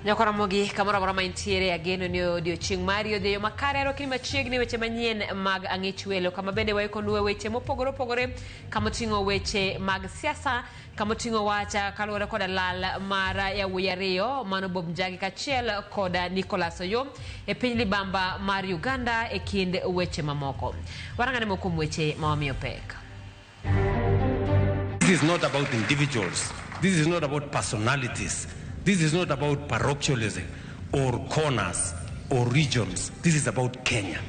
Nyakwaramogi kamoro amora ma intiere ageno ni odiochieng' mari odhi e yo makare arwakni machiegni weche manyien mag ang'ich welo kama bende waikonue weche mopogore opogore kama oting'o weche mag siasa kama oting'o wach kaluwore koda lal mar yawuoyi ariyo mano Bob Njagi kaachiel koda Nicholas Oyoo e piny libamba mar Uganda e kind weche mamoko. Warang'ane moko kuom weche ma wamiyo pek. This is not about individuals. This is not about personalities. This is not about parochialism or corners or regions. This is about Kenya.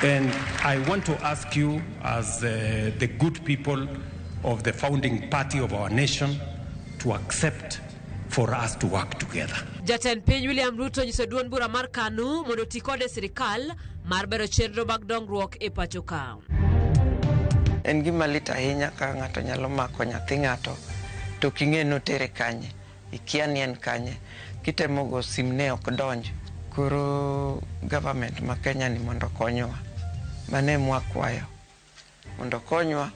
And I want to ask you, as the good people of the founding party of our nation, to accept for us to work together. Jatend piny William Ruto onyiso duond bura mar KANU mondo oti kode sirikal mar bero chenro mag dongruok e pacho ka. En gima lit ahinya ka ng'ato nyalo mako nyathi ng'ato to ok ing'e ni otere kanye, ikia ni en kanye, kitemo go sim ne ok donj. Koro government ma Kenya ni mondo okonywa. Mano ema wakwayo. Mondo okonywa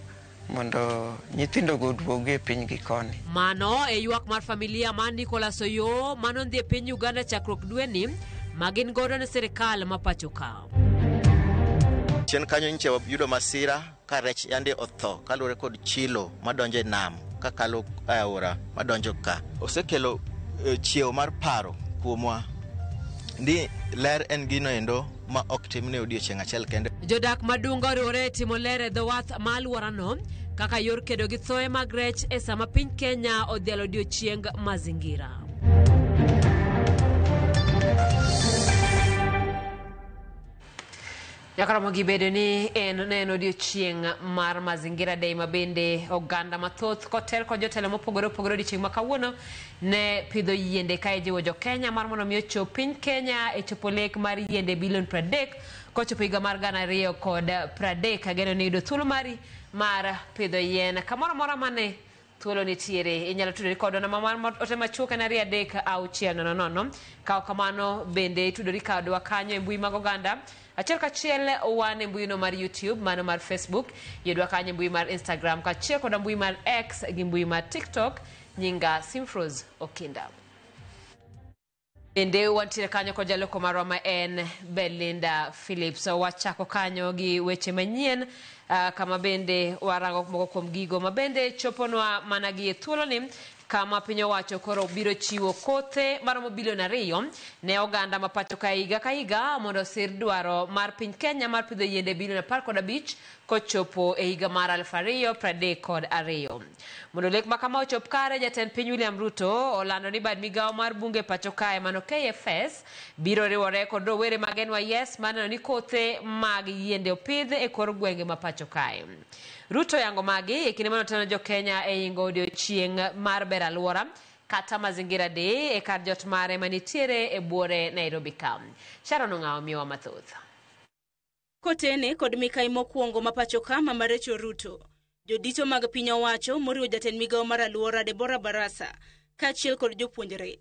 mondo nyithindo go oduog e pinygi koni. Mano e ywak mar familia mar Nicholas Oyoo manodhi e piny Uganda chakruok dweni ma gin godo ne sirikal ma pacho ka. Chien kanyo nyicha wayudo masira ka rech yande otho kaluwore kod chilo madonjo e nam kakalo e aora madonjo ka. Osekelo chiewo mar paro kuomwa ni ler en gino endo ma ok timne odiochieng' achiel kende. Jodak madunga oriwore e timo ler e dho wath ma alworano kaka yor kedo gi thoe mag rech e sama piny Kenya odhialo odiochieng mazingira. Nyaka romo gi bedo ni en ne en odiochieng' mar Mazingira Day ma bende oganda mathoth kotel kod jotelo mopogore opogore odiochieng' ma kawuono ne pidho yiende ka ijiwo jo Kenya mar mondo mi ochop piny Kenya e chopo lek mar yiende bilion 30 kochopo higa mar 2030. Ageno ni yudo thuolo mari mar pidho yien kamoro amora mane thuolo nitiere. Inyalo tudori kodwa namba mar ote machuok en 23600. Ka ok kamano bende itudori kodwa kanyo e mbui mag oganda. Achiel kachiel wan e mbui no mar YouTube, mano mar Facebook, yudwa kanyo e mbui mar Instagram, kaachiel koda mbui mar X gi mbui mar TikTok. Nyinga Simfrose Okinda. Bende wantiere kanyo kod jaloko marwa ma en Belinda Phillips. Wachako kanyo gi weche manyien kama bende warango moko kuom gigo ma bende choponwa mana gi e thuoloni kama piny owacho koro biro chiwo kothe maromo bilion 2 ne oganda ma pacho ka higa ka higa mondo osir dwaro mar piny Kenya mar pidho yiende bilion 15 kochopo e higa mar 2032. Mondo lek ma kama ochop kare, jatend piny William Ruto olando ni bad migawo mar bunge pacho kae mano KFS biro riwore kod rowere mag NYS maneno ni kothe mag yiende opidh e kor gwenge ma pacho kae. Ruto yango magi e kinde mane otelo jo Kenya e ingo odiochieng' mar bero alwora kata Mazingira Day e kar jot mare manitiere e buore Nairobi ka. Sharon Ong'awo miyowa mathoth. Kotene kod mikai mokwongo ma pacho ka Mama Rachel Ruto, jodito mag piny owacho moriwo jatend migawo mar alwora Deborah Barasa kaachiel kod jopuonjre.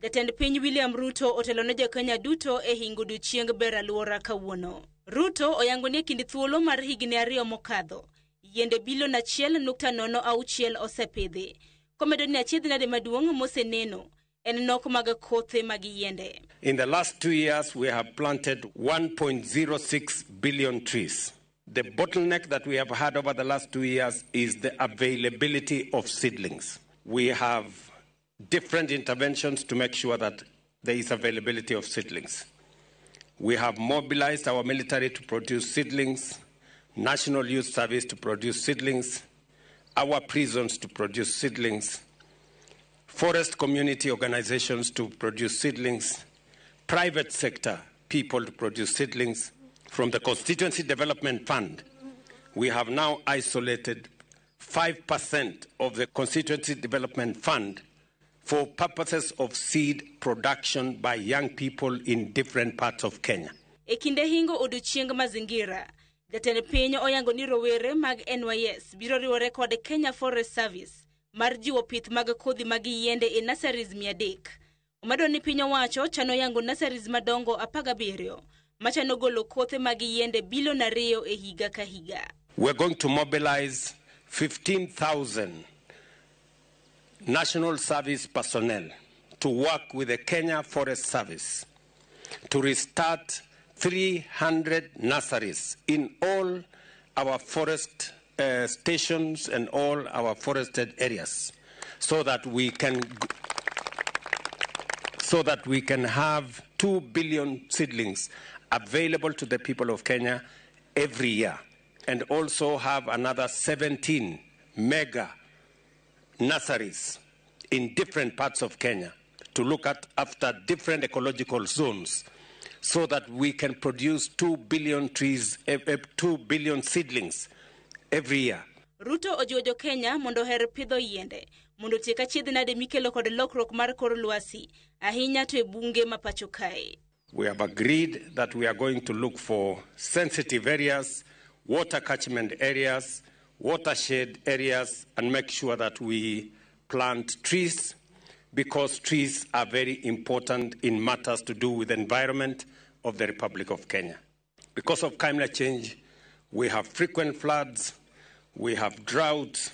Jatend piny William Ruto otelo ne jo-Kenya duto e hingo odiochieng ber alwora kawuono. Ruto oyango ni e kind thuolo mar higni 2 mokadho, yiende bilion 1.06 osepidhi. Komedo ni achiedh nade maduong' moseneno en nok mag kothe mag yiende. In the last 2 years, we have planted 1.06 billion trees. The bottleneck that we have had over the last 2 years is the availability of seedlings. We have different interventions to make sure that there is availability of seedlings. We have mobilized our military to produce seedlings, National Youth Service to produce seedlings, our prisons to produce seedlings, forest community organizations to produce seedlings, private sector people to produce seedlings. From the Constituency Development Fund, we have now isolated 5% of the Constituency Development Fund for purposes of seed production by young people in different parts of Kenya. E kinde hingo odiochieng mazingira, jatend piny oyango ni rowere mag NYS biro riwore kod Kenya Forest Service mar jiwo pith mag kodhi mag yiende e nurseries 300. Omedo ni piny owacho chano yango nurseries madongo 17 machano golo kothe mag yiende bilion 2 e higa ka higa. We're going to mobilize 15,000 national service personnel to work with the Kenya Forest Service to restart 300 nurseries in all our forest stations and all our forested areas so that we can have 2 billion seedlings available to the people of Kenya every year, and also have another 17 mega nurseries in different parts of Kenya to look at after different ecological zones so that we can produce 2 billion trees, 2 billion seedlings every year. Ruto ojiwo jo Kenya mondo oher pidho yiende mondo otiek achiedh nade mikelo kod lokruok mar kor lwasi, ahinya to e bunge ma pacho kae. We have agreed that we are going to look for sensitive areas, water catchment areas, watershed areas, and make sure that we plant trees, because trees are very important in matters to do with the environment of the Republic of Kenya. Because of climate change, we have frequent floods, we have droughts,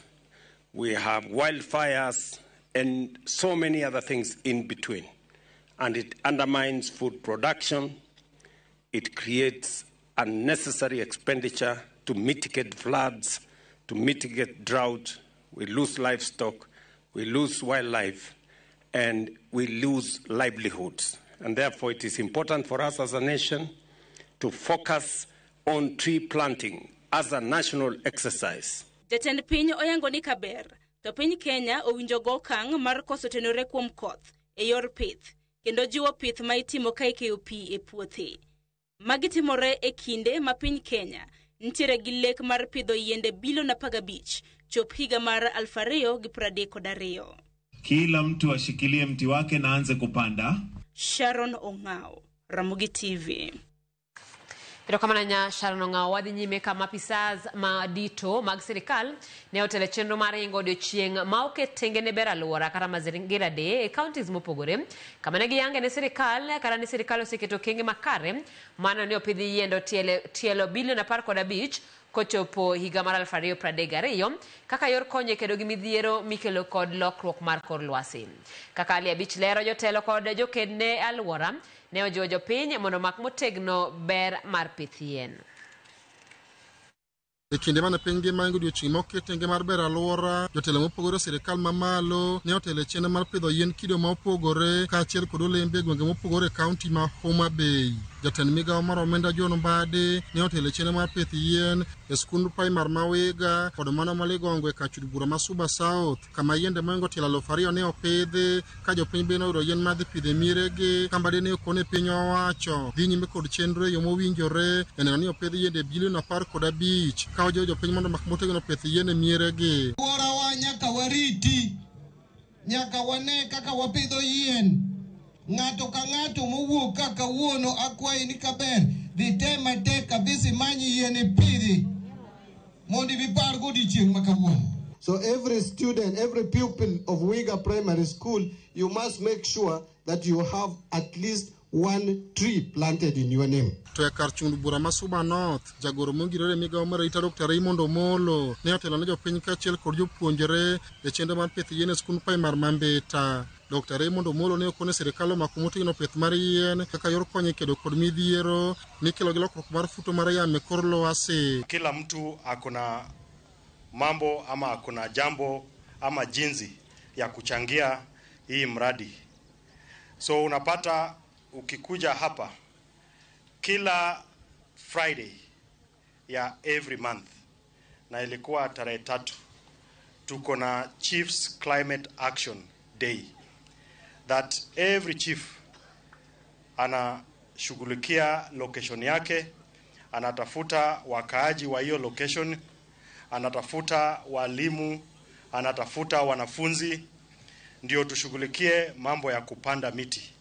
we have wildfires, and so many other things in between. And it undermines food production, it creates unnecessary expenditure to mitigate floods, to mitigate drought. We lose livestock, we lose wildlife, and we lose livelihoods. And therefore it is important for us as a nation to focus on tree planting as a national exercise. Jatend piny oyango ni kaber, to piny Kenya owinjo go okang' mar koso tenore kuom koth e yor pith, kendo jiwo pith ma itimo ka ikeyo pi e puothe. Magi timore e kinde ma piny Kenya nitiere gi lek mar pidho yiende bilion 15 chop higa mar 2032. Kila mtu ashikilie mti wake na aanze kupanda. Sharon Ong'ao, Ramogi TV. Erokamano nya Sharon Ong'ao. Wadhi nyime kama apisas madito mag sirikal ne otelo chenro mar ringo odiochieng' ma oket tenge ne ber alwora kata Mazingira Day e counties mopogore, kama ne giyange ne sirikal kata ni sirikal oseketo okenge makare mano ne opidhi yiende tielo bilion 15 kochopo higa mar 2032 kaka yor konyo e kedo gi midhiero mikelo kod lokruok mar kor lwasi. Kaka Ali Abich lero, jotelo kod joked ne alwora ne ojiwo jopiny mondo omak motegno ber mar pith yien. E kinde mane piny ngima ingo odiochieng' ma oket tenge mar ber alwora, jotelo mopogore e sirikal mamalo ne otelo e chenro mar pidho yien kido ma opogore kaachiel kod olembe e gwenge mopogore e kaunti ma Homa Bay. Jatend migawo mar omenda John Mbadi ne otelo e chenro mar pith yien e skund primar ma Wiga kod mano ma Ligongo e kar chud bura ma Suba South, kama yiende mohingo tielo 2,000 ne opidhi ka jopiny bende oyudo yien madhi pidho e mieregi. Ka Mbadi ne okone piny owacho dhi nyime kod chenro e yo mowinjore e neno ni opidh yiende bilion 15 ka ojiwo jopiny mondo omak motegno pith yien e mieregi. Alworawa nyaka wariti, nyaka wane kaka wapidho yien. Ng'ato ka ng'ato mowuok ka kawuono akwayi ni kaber dhi tem matek kabisa imany yien ipidhi mondo ibipar go odiochieng' ma kawuono. So every student, every pupil of Wiga Primary School, you must make sure that you have at least one tree planted in your name. To e kar chung' bura ma Suba North, jagoro mongirore e migawo mar arita Dr. Raymond Omolo ne otelo ne jopiny kaachiel kod jopuonjre e chenro mar pith yien e skund primar ma Mbita. Dr. Raymond Omolo ne okone sirikal omako motegno pith mar yien kaka yor konyo e kedo kod midhiero mikelo gi lokruok mar futo mar yamo e kor lwasi. Kila mtu akona mambo ama akona jambo ama jinsi ya kuchangia hii mradi. So unapata ukikuja hapa kila Friday ya every month, na ilikuwa tarehe 3, tuko na Chiefs Climate Action Day, that every chief anashughulikia location yake, anatafuta wakaaji wa hiyo location, anatafuta walimu, anatafuta wanafunzi, ndio tushughulikie mambo ya kupanda miti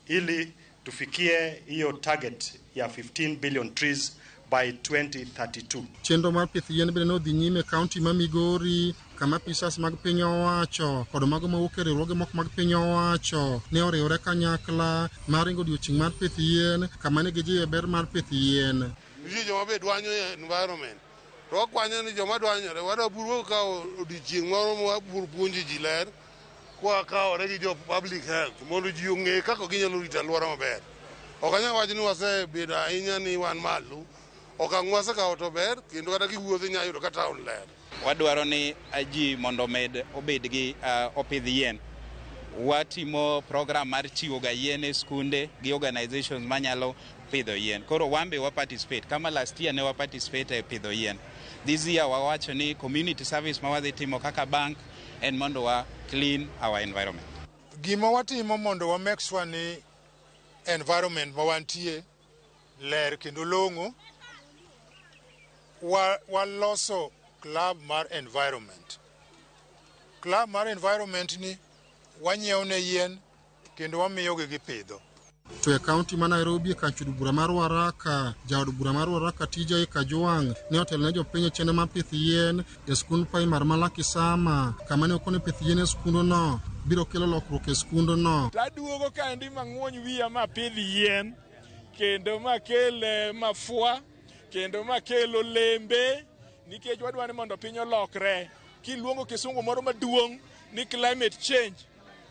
ili tufikie hiyo target ya 15 billion trees by 2032. Chenro mar pith yien bende ne odhi nyime e kaunti ma Migori, kama apisas mag piny owacho kod mago mawuok e riwruoge moko mag piny owacho ne oriwore kanyakla mar ringo odiochieng' mar pith yien, kama ne gijiwe ber mar pith yien. Nitie joma be dwanyo environment, to wakwanyo ni joma dwanyore wadwa buru kawo odiochieng' moro ma wabiro puonjo ji ler Kwakawore gi jo public health mondo ji ong'e kaka ginyalo rito alwora maber. Ok anyal wacho ni wasebedo ahinya ni wan malo. Okang' mwasekawo to ber kendo kata kiwuotho inyalo yudo ka town ler. Wadwaro ni ji mondo omed obed gi opidh yien. Watimo program mar chiwo ga yien e skunde gi organizations manyalo pidho yien. Koro wan be wa participate. Kama last year ne wa participate e pidho yien. This year wawacho ni community service ma wadhi timo kaka bank en mondo wa clean our environment. Gima watimo mondo wa make sure ni environment ma wantie ler kendo long'o, waloso club mar environment. Club mar environment ni wanyiewo ne yien kendo wamiyogi gipidho. To e kaunti ma Nairobi e kar od bura mar Ruaraka, jaod bura mar Ruaraka TJ Kajwang' ne otelo ne jopiny e chenro mar pith yien e skund primar ma Lakisama, kama ne okone pith yien e skundno biro kelo lokruok e skundno. Taduogo kaendi mang'uony wiya mapidh yien kendo makel mafua kendo makel olembe nikech wadwa ni mondo piny olokre. Kiluongo kisungu moro maduong' ni climate change,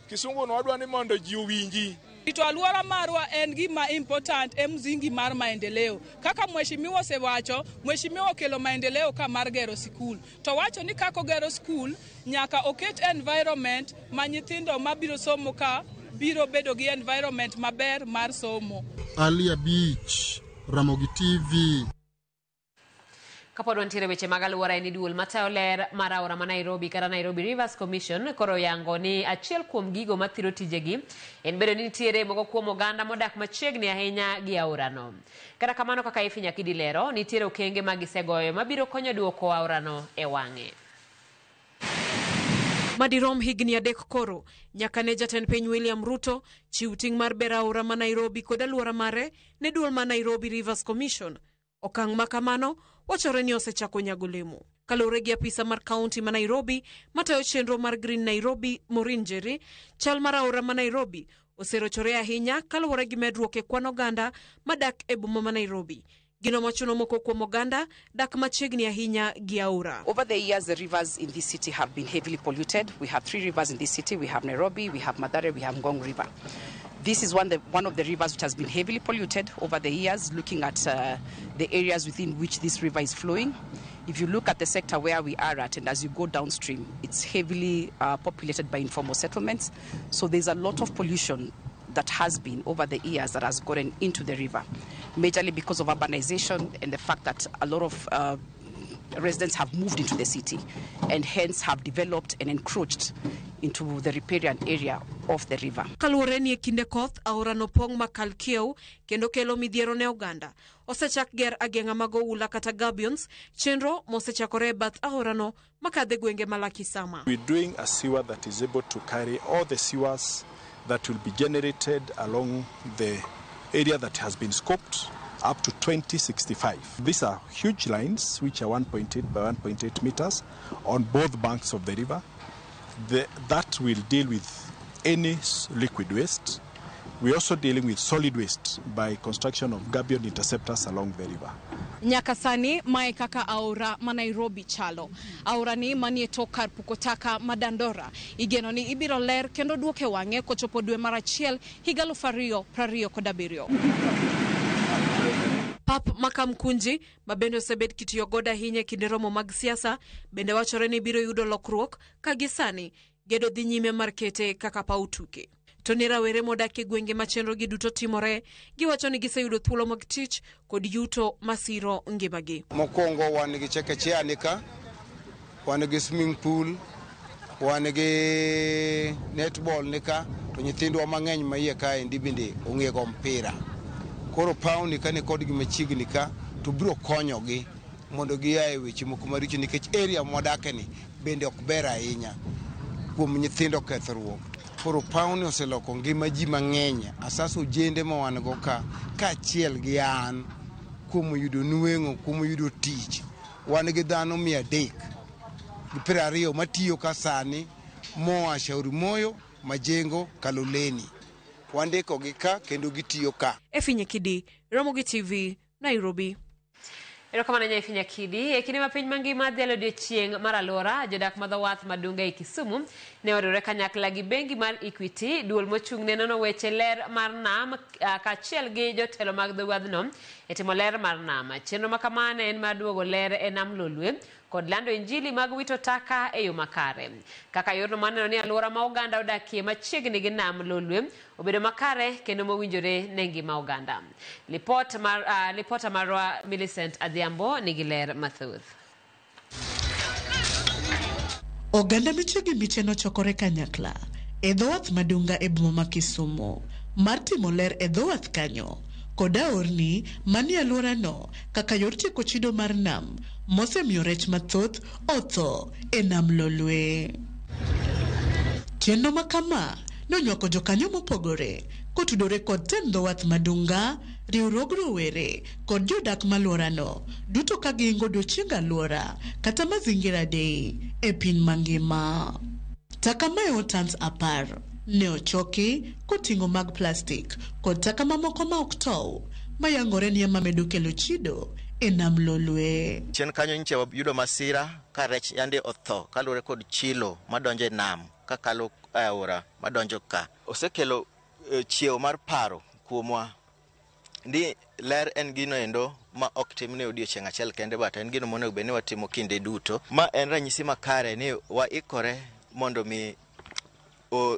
kisungu no wadwa ni mondo ji owinji. Rito alwora marwa en gima important e msingi mar maendeleo. Kaka mheshimiwa osewacho, mheshimiwa okelo maendeleo ka mar gero sikul. To wacho ni kaka ogero skul, nyaka oket environment ma nyithindo mabiro somo ka biro bedo gi environment maber mar somo. Alia Beach, Ramogi TV. Kapod wantiere weche mag alwora, en ni duol matayo ler mar aora ma Nairobi kata Nairobi Rivers Commission koro yango ni achiel kuom gigo mathiro tijegi en bedo ni nitiere moko kuom oganda modak machiegni ahinya gi aorano. Kata kamano, kaka Ifi Nyakidi lero, nitiere okenge ma gisegoyo mabiro konyo duoko aorano e wang'e. Madirom higni 3 koro nyaka ne jatend piny William Ruto chiw ting' mar bero aora ma Nairobi kod alwora mare ne duol mar Nairobi Rivers Commission. Okang' ma kamano wachore ni osechako nyago olemo. Kaluwore gi apisa mar kaunti ma Nairobi matayo chenro mar Green Nairobi, Maureen Njeri, chal mar aora ma Nairobi oserochore ahinya kaluwore gi medruok e kwan oganda madak e boma ma Nairobi. Gino machuno moko kuom oganda dak machiegni ahinya gi aora. Over the years, the rivers in this city have been heavily polluted. We have 3 rivers in this city. We have Nairobi, we have Mathare, we have Ngong River. This is one of the rivers which has been heavily polluted over the years, looking at the areas within which this river is flowing. If you look at the sector where we are at, and as you go downstream, it's heavily populated by informal settlements. So there's a lot of pollution that has been over the years that has gotten into the river, majorly because of urbanization and the fact that a lot of residents have moved into the city and hence have developed and encroached into the riparian area of the river. Kaluwore ni e kinde koth, aorano pong' makal kiew kendo kelo midhiero ne oganda. Osechak ger ageng'a mag oula kata gabions, chenro mosechakore e bath aorano makadhe gwenge ma Lakisama. We're doing a sewer that is able to carry all the sewers that will be generated along the area that has been scoped up to 2065. These are huge lines which are 1.8 by 1.8 meters on both banks of the river. That will deal with any liquid waste. We're also dealing with solid waste by construction of gabion interceptors along the river. Nyaka sani mae kaka aora ma Nairobi chalo. Aora ni manie tok kar puko taka ma Dandora. Igeno ni ibiro ler kendo duoke wang'e kochopo dwe mar 1 higa 2027. Pap ma Kamkunji ma bende osebed kitiyo godo ahinya e kinde romo mag siasa bende wachore ni biro yudo lokruok ka gi sani gedo dhi nyime mar kete kaka paw tuke. To ne rawere modak e gwenge ma chenro gi duto timore, giwacho ni giseyudo thuolo mag tich kod yuto masiro ngimagi. Mokwongo wan gi chekechea nika, wan gi swimming pool, wan gi netball nika, to nyithindwa mang'eny ma iye kaendi bende ong'e go mpira. Koro paw ni ka ni kodgi machiegni ka to biro konyogi mondo gia e weche moko maricho nikech area mwadake ni bende ok ber ahinya kuom nyithindo kethruok. Koro paw ni oseloko ngima ji mang'eny, asasa ojende ma wan go ka kaachiel gi an kuom yudo nweng'o, kuom yudo tich. Wan gi dhano 320 matiyo ka sani moa Shauri Moyo, Majengo, Kaloleni. Wandiko gi ka kendo gitiyo ka. Efinye Kidi, Ramogi TV, Nairobi. Erokamano Nyaifi Nyakidi. E kinde ma piny mangima dhialo odiochieng' mar alwora, jodak ma dho wath ma Dunga e Kisumu ne oriwore kanyakla gi bengi mar Equity, duol mochung' ne nono weche ler mar nam kaachiel gi jotelo mag dho wadhno e timo ler mar nam. Chenro ma kama ne en mar duogo ler e nam Lolwe kod lando injili mag wito taka e yo makare. Kaka yorno mar neno ni alwora ma oganda odakie machiegni gi nam Lolwe obedo makare kendo mowinjore ne ngima oganda. Lipot mar lipota marwa Millicent Adhiambo nigi ler mathoth. Oganda miche gi miche nochokore kanyakla e dho wath ma Dunga e boma ma Kisumu mar timo ler e dho wath kanyo kod aorni manie alworano kaka yor tieko chido mar nam mosemiyo rech mathoth otho e nam Lolwe. Chenro ma kama nonywako jokanyo mopogore kotudore kod tend dho wath ma Dunga, riwruog rowere kod jodak malworano duto ka giingo odiochieng alwora kata Mazingira Day e piny mangima. Taka mahewo tons 10 ne ochoki koting'o mag plastik kod taka mamoko ma ok tow mayangore ni ema medo kelo chido e nam Lolwe. Chien kanyo nyicha wayudo masira ka rech yande otho kaluwore kod chilo madonjo e nam kakalo e aora madonjo ka. Osekelo chiewo mar paro kuomwa ni ler en gino endo ma ok timne odiochieng' achiel kende, but en gino monego bed ni watimo kinde duto. Ma en ranyisi makare ni waikore mondo mi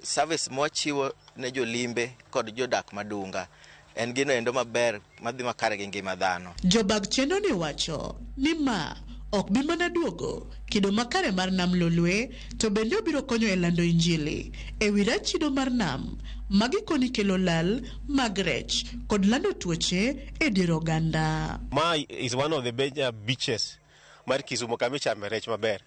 service mwachiwo ne jolimbe kod jodak madunga en gino endo maber madhi makare gi ngima dhano. Jobag chenro ni wacho ni ma ok bi mana duogo kido makare mar nam Lolwe to bende obiro konyo e lando injili e wi rach chido mar nam ma gikoni kelo lal mag rech kod lando tuoche e dier oganda. Ma is one of the major beaches mar Kisumu kama ichame rech maber.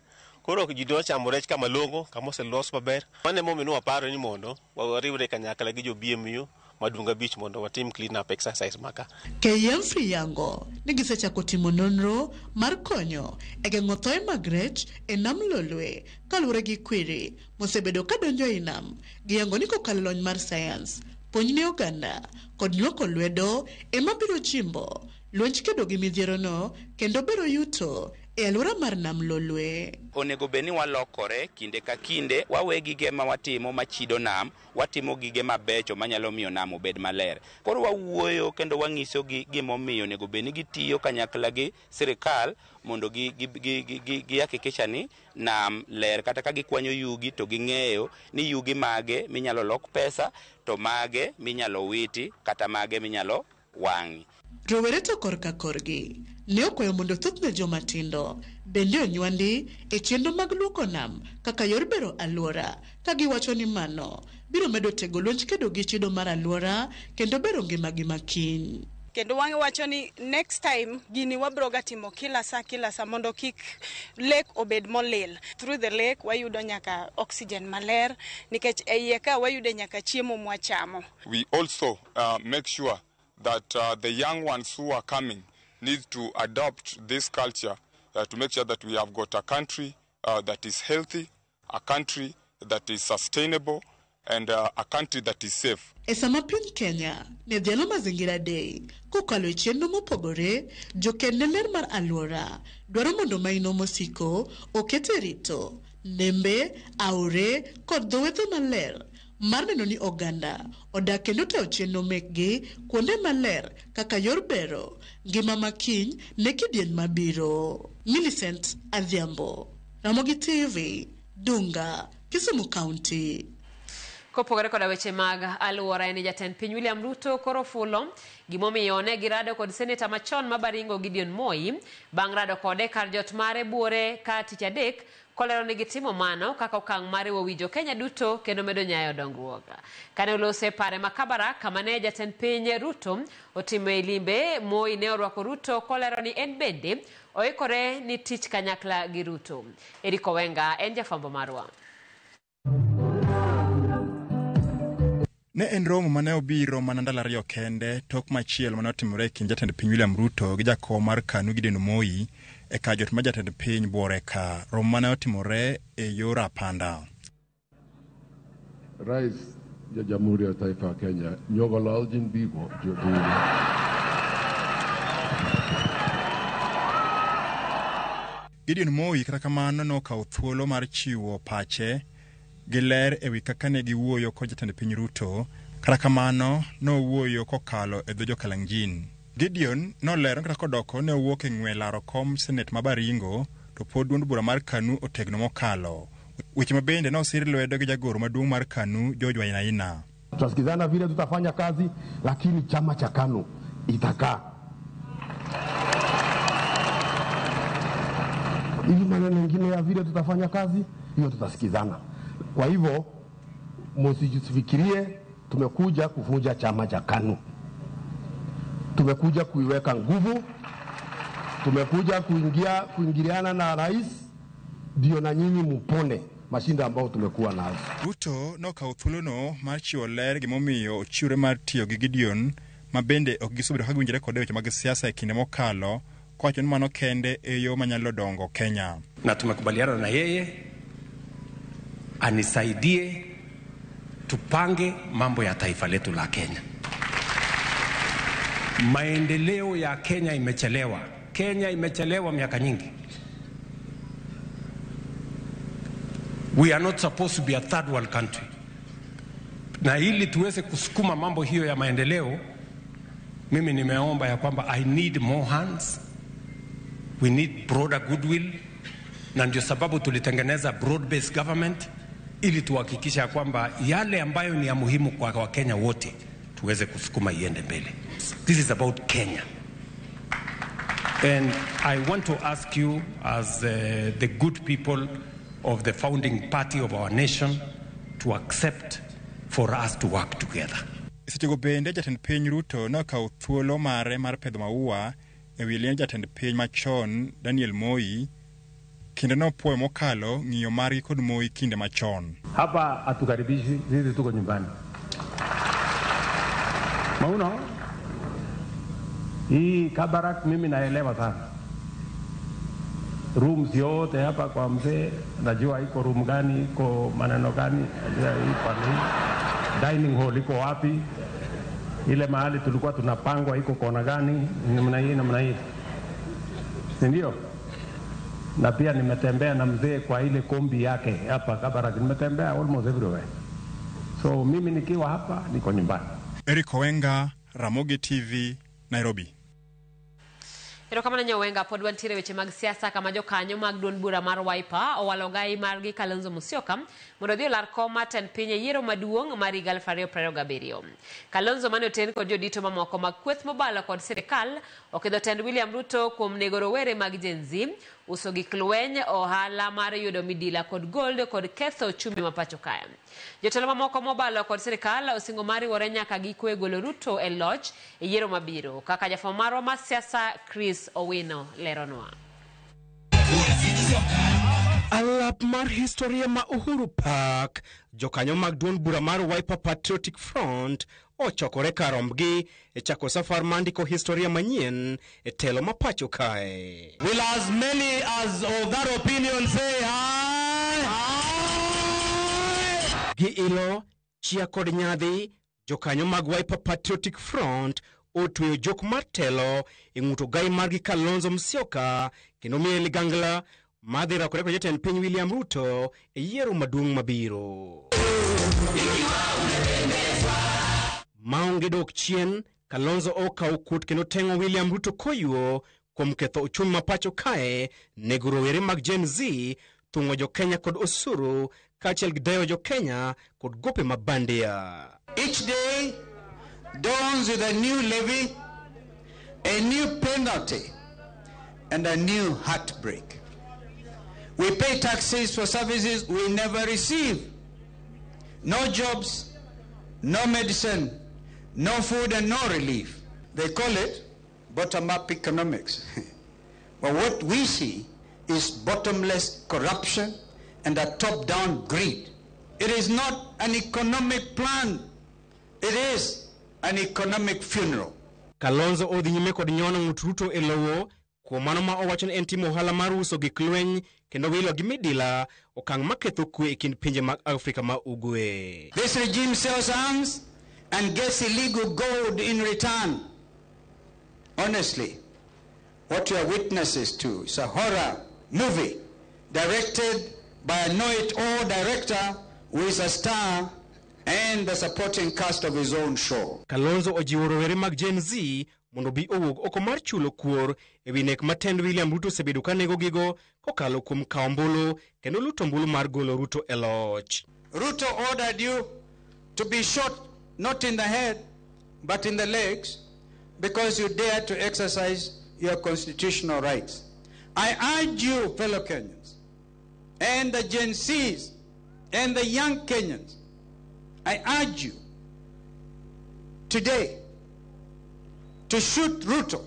Koro ji dwa chamo rech kama long'o, kama oselos maber. Mano emomiyo waparo ni mondo wariwre kanyakla gi jo BMU Madunga Beach mondo watim clean up exercise maka. KMFRI yango ni gisechako timo nonro mar konyo e geng'o thoe mag rech e nam Lolwe kaluwore gi kwiri mosebedo ka donjo ei nam. Giyango ni kokalo lony mar sayans, puonj ne oganda kod nywako lwedo ema biro chimbo lwenj kedo gi midhierono kendo bero yuto e alwora mar nam Lolwe. Onego bed ni walokore kinde ka kinde, wawe gige ma watimo machido nam, watimo gige mabecho manyalo miyo nam obed maler. Koro wawuoyo kendo wang'iso gi gimomiyo onego bed ni gitiyo kanyakla gi sirikal mondo gi hakikisha ni nam ler. Kata ka gikwanyo yugi to ging'eyo ni yugi mage minyalo lok pesa to mage minyalo witi kata mage minyalo wang'i. Rowere to korka korgi ne okwayo mondo thothne joma tindo bende onywandi e chenro mag luoko nam kaka yor bero alwora, ka giwacho ni mano biro medo tego lwenj kedo gi chido mar alwora kendo bero ngimagi makiny. Kendo wacho ni next time gini wabro ga timo kila saa mondo kik lake obed molil. Through the lake wayudo nyaka oxygen maler nikech e iye ka wayudo nyaka chiemo mwachamo. We also make sure that the young ones who are coming need to adopt this culture to make sure that we have got a country that is healthy, a country that is sustainable, and a country that is safe. E sama piny Kenya ne dhialo Mazingira Day kokalo e chenro mopogore, joked ne ler mar alwora dwaro mondo maino mosiko oket e rito nembe, aore kod dho wedhe maler mar neno ni oganda odak kendo tayo chenro mekgi kuonde maler kaka yor bero ngima makiny ne kidieny mabiro. Millicent Adhiambo, Ramogi TV, Dunga, Kisumu County. Kopogore koda weche mag alwora, en jatend piny William Ruto koro fulo gimomiyo ne girado kod seneta machon ma Baringo Gideon Moi bang' rado kode kar jot mare buore ka tich adek, kolero ni gitimo mano kaka okang' mar riwo wi jo Kenya duto kendo medo nyayo dongruok. Kane olose pare ma Kabarak kama ne jatend piny Ruto otime limbe, Moi ne orwako Ruto kolero ni en bende oikore ni tich kanyakla gi Ruto. Eric Owenga en jafwambo marwa. Ne en romo mane obiro mana ndalo ariyo kende tok machielo mane otimore e kind jatend piny William Ruto gi jakom mar KANU Gideon Moi e kar jot mar jatend piny Buore ka. Romo mane otimore e yor apanda. Rais ya Jamhuri ya Taifa ya Kenya Nyogolaljin Bigo Jodhuru. Gideon Moi kata kamano nokawo thuolo mar chiwo pache gi ler ewi kaka ne giwuoyo kod jatend piny Ruto, kata kamano nowuoyo kokalo e dho jo-Kalenjin. Gideon nolero ni kata kodoko ne owuok e ng'we laro kom senet ma Baringo to pod duond bura mar KANU otegno mokalo. Weche ma bende nosir lwedo gi jagoro maduong' mar KANU George Wainaina. Tutasikizana vile tutafanya kazi, lakini chama cha KANU itakaa. Ili maneno mengine ya vile tutafanya kazi, hiyo tutasikizana. Kwa hivyo msijifikirie tumekuja kuvunja chama cha KANU. Tumekuja kuiweka nguvu, tumekuja kuingiliana na rais, ndio na nyinyi mupone mashinda ambayo tumekuwa nazo. Ruto nokawo thuolono mar chiwo ler gimomiyo ochiwre mar tiyo gi Gideon ma bende ok gisebedo ka giwinjore kode e weche mag siasa e kinde mokalo, kowacho ni mano kende e yo manyalo dongo Kenya. Na tumekubaliana na yeye anisaidie tupange mambo ya taifa letu la Kenya. Maendeleo ya Kenya imechelewa. Kenya imechelewa miaka nyingi. We are not supposed to be a third world country. Na ili tuweze kusukuma mambo hiyo ya maendeleo, mimi nimeomba ya kwamba I need more hands. We need broader goodwill. Na ndio sababu tulitengeneza broad-based government ili tuhakikisha ya kwamba yale ambayo ni ya muhimu kwa Wakenya wote tuweze kusukuma iende mbele. This is about Kenya. And I want to ask you as the good people of the founding party of our nation to accept for us to work together. Sechego bende jatend piny Ruto nokawo thuolo mare mar pedho maua e wi liend jatend piny machon Daniel Moi kendo nopuoyo mokalo ng'iyo margi kod Moi kinde machon. Hapa hatukaribishi, sisi tuko nyumbani. Mauno, hii Kabarak mimi naelewa sana. Rooms yote hapa kwa mzee, najua iko room gani, iko maneno gani, najua hii pande hii. Dining hall iko wapi? Ile mahali tulikuwa tunapangwa iko kona gani, namna hii, namna hii. Si ndio? Na pia nimetembea na mzee kwa ile kombi yake hapa Kabarak, nimetembea almost everywhere. So mimi nikiwa hapa niko nyumbani. Eric Owenga, Ramogi TV, Nairobi. Erokamano Nyawenga, pod wantiere weche mag siasa kama jokanyo mag duond bura mar Wiper owalo gai margi Kalonzo Musyoka mondo odhi olar kom mar tend piny e yiero maduong' mar higa 2027. Kalonzo mane oten kod jodito mamoko mag kweth mobalo kod sirikal okidho tend William Ruto kuom nego rowere mag Gen Z, uso gik lweny, ohala mar yudo midila kod gold kod ketho uchumi ma pacho kae. Jotelo mamoko mobalo kod sirikal osingo mar riwore nyaka giko e golo Ruto e loch e yiero mabiro, kaka jafwambo marwa mar siasa Chris Owino leronwa. Alap mar historia ma Uhuru Park, jokanyo mag duond bura mar Wiper Patriotic Front ochokore kar rombgi e chako safar mar ndiko historia manyien e telo ma pacho kae. Will as many as of that opinion say aye? Aye. Gi ilo, chia kod nyadhi, jokanyo mag Wiper Patriotic Front otweyo jok mar telo e ng'uto gai margi Kalonzo Musyoka kendo miye ligangla madhi rakore kod jatend piny William Ruto e yiero maduong' mabiro. Maonge dok chien, Kalonzo okawo kuot kendo teng'o William Ruto koyuo kuom ketho uchumi ma pacho kae, nego rowere mag Gen Z, thung'o jo-Kenya kod osuru, kaachiel gi deyo jo-Kenya kod gope ma bandia. Each day dawns with a new levy, a new penalty, and a new heartbreak. We pay taxes for services we never receive. No jobs, no medicine, no food and no relief. They call it bottom-up economics. But what we see is bottomless corruption and a top-down greed. It is not an economic plan. It is an economic funeral. Kalonzo odhi nyime kod nyono ng'ut Ruto e lowo kuom mano ma owacho ni en timo ohala mar uso gik lweny kendo wilo gi midila, okang' maketho kwe e kind pinje mag Afrika ma Ugwe. This regime sells arms and gets illegal gold in return. Honestly, what you are witnesses to is a horror movie directed by a know-it-all director who is a star and the supporting cast of his own show. Kalonzo ojiwo rowere mag Gen Z mondo bi owuog oko mar chulo kuor ewi nek ma tend William Ruto osebedo ka negogigo kokalo kuom kawo ombulu kendo luto ombulu mar golo Ruto e loch. Ruto ordered you to be shot not in the head but in the legs because you dared to exercise your constitutional rights. I urge you, fellow Kenyans, and the Gen Zs and the young Kenyans, I urge you today to shoot Ruto